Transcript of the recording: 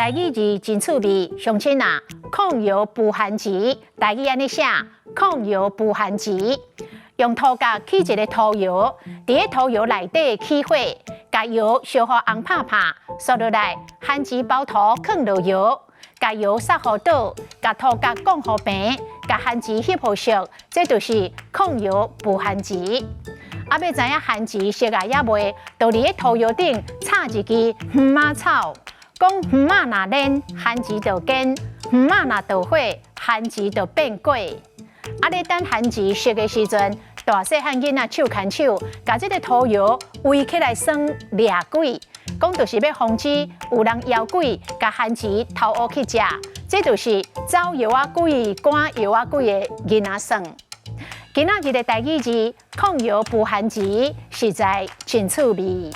台語字真趣味，鄉親啊，控窯孵番薯，台語按呢寫，控窯孵番薯，用塗角起一个土窯，佇咧土窯內底起火，共窯燒予紅拍拍，煞落來番薯包塗囥落窯，共窯殺予倒，共塗角摃予平，共番薯翕予熟，這就是控窯孵番薯。啊，欲知影番薯熟啊猶未，就佇咧土窯頂插一支園仔草，講園仔若連，番薯就堅；園仔若著火，番薯就變果。啊，咧等番薯熟的時陣，大細漢囡仔手牽手，共這个土窯圍起來耍掠鬼，講就是欲防止有人妖鬼共番薯偷烏去食，這就是走窯仔鬼、趕窯仔鬼的囡仔耍。今仔日的台語字控窯孵番薯，實在真趣味。